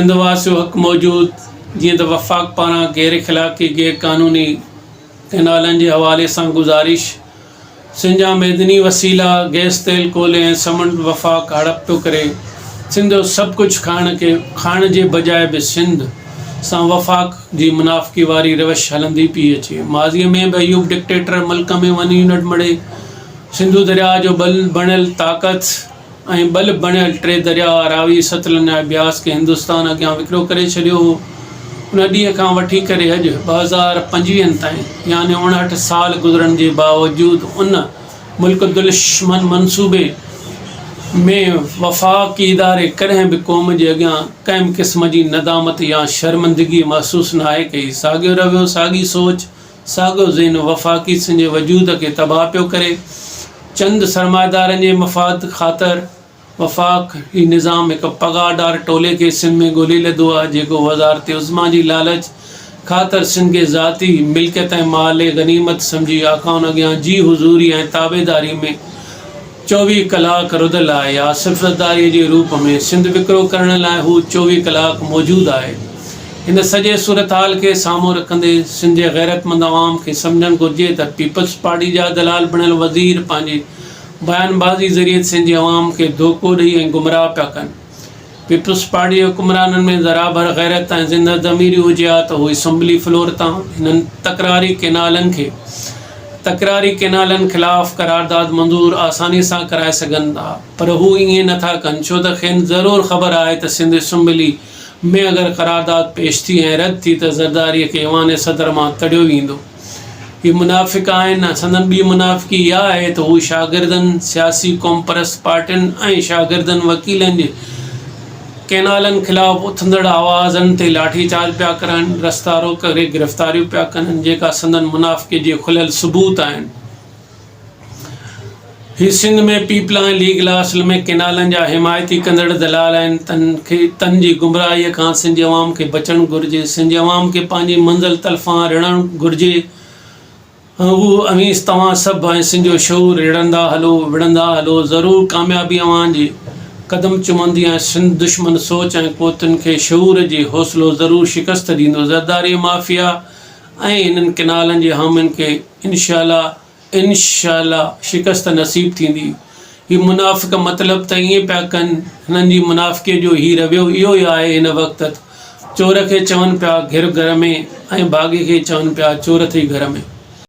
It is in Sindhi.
سنڌ واسيو حق موجود جيئن ته وفاق پاران غير اخلاقي غير قانوني ڪئنالن جي حوالي سان گذارش سنڌ جا معدني وسيلا گئس تيل ڪولي ۽ سمنڊ وفاق هڙپ پيو ڪري سنڌ جو سڀ ڪجهه کائڻ کي کائڻ جي بجاء به سنڌ سان وفاق جي منافقي واري روش هلندي پئي اچي ماضي ۾ به ايوب ڊڪٽيٽر ملڪ ۾ ون يونٽ مڙهي سنڌو درياء جو ٻل بڻيل طاقت ۽ ٻل بڻيل ٽي درياء راوي، ستلج ۽ بياس کي هندستان اڳيان وڪرو ڪري ڇڏيو هو. ان ڏينهن کان وٺي ڪري اڄ ٻه هزار پنجويهن تائين يعني 59 سال گذرڻ جي باوجود ان ملڪ دشمن منصوبي ۾ وفاقي اداري ڪڏهن به قوم جي اڳيان ڪنهن به قسم جي ندامت يا شرمندگي محسوس ناهي ڪئي. ساڳيو رويو، ساڳي سوچ، ساڳيو ذهن وفاقي سنڌ جي وجود کي تباهه پيو ڪري. چند سرمائيدارن جي مفاد خاطر وفاق هي نظام هڪ پگهاردار ٽولي کي سنڌ ۾ ڳولي لڌو آهي جيڪو وزارت عظميٰ جي لالچ خاطر سنڌ کي ذاتي ملڪيت ۽ مال غنيمت سمجهي آقائن اڳيان جي حضوري ۽ تابعداري ۾ 24 ڪلاڪ رڌل آهي. آصف زرداري جي روپ ۾ سنڌ وڪرو ڪرڻ لاء هو 24 ڪلاڪ موجود آهي. هن سڄي صورتحال کي سامهون رکندي سنڌ جي غيرتمند عوام کي سمجهڻ گهرجي ته پيپلز پارٽي جا دلال بڻيل وزير پنهنجي بيان بازي ذريعي سنڌ جي عوام کي ڌوڪو ڏئي ۽ گمراهه پيا ڪن. پيپلز پارٽي جي حڪمرانن ۾ ذرا ڀر غيرت ۽ زنده ضميري هجي ها ته هو اسيمبلي فلور تان هنن تڪراري ڪينالن کي تڪراري ڪينالن خلاف قرارداد منظور آساني سان ڪرائي سگهن ها پر هو ائين نٿا ڪن ڇو ته کين ضرور خبر آهي ته سنڌ اسيمبلي ۾ اگر قرارداد پيش ٿي ۽ رد ٿي ته زرداري کي ايوان صدر مان تڙيو ويندو. هي منافق آهن ۽ سندن ٻي منافقي اها آهي ته هو شاگردن، سياسي قومپرست پارٽين ۽ شاگردن وڪيلن جي ڪئنالن خلاف اٿندڙ آوازن تي لاٺي چارج پيا ڪرائن، رستا روڪ ڪري گرفتاريون پيا ڪن جيڪا سندن منافقي جي کليل ثبوت آهن. هي سنڌ ۾ پيپلا ۽ ليگ لا اصل ۾ ڪئنالن جا حمايتي ڪندڙ دلال آهن تن کي تن جي گمراهي کان سنڌ جي عوام کي بچڻ گهرجي سنڌ جي عوام کي پنهنجي منزل طرفان رڙڻ گهرجي هو اوهين توهان سڀ ۽ سنڌ جو شعور رڙندا هلو وڙهندا هلو ضرور ڪاميابي اوهان جي قدم چمندي ۽ سنڌ دشمن سوچ ۽ قوتن کي شعور جي حوصلو ضرور شڪست ڏيندو زرداري مافيا ۽ هنن ڪئنالن جي حامين کي انشاء الله انشاء الله شڪست نصيب ٿيندي. هي منافق مطلب ته ائين پيا ڪن، هنن جي منافقيء جو هي رويو اهو ئي آهي هن وقت ته چور کي چون پيا گهر گهر ۾ ۽ ڀاڳي کي چون پيا چور اٿئي گهر ۾.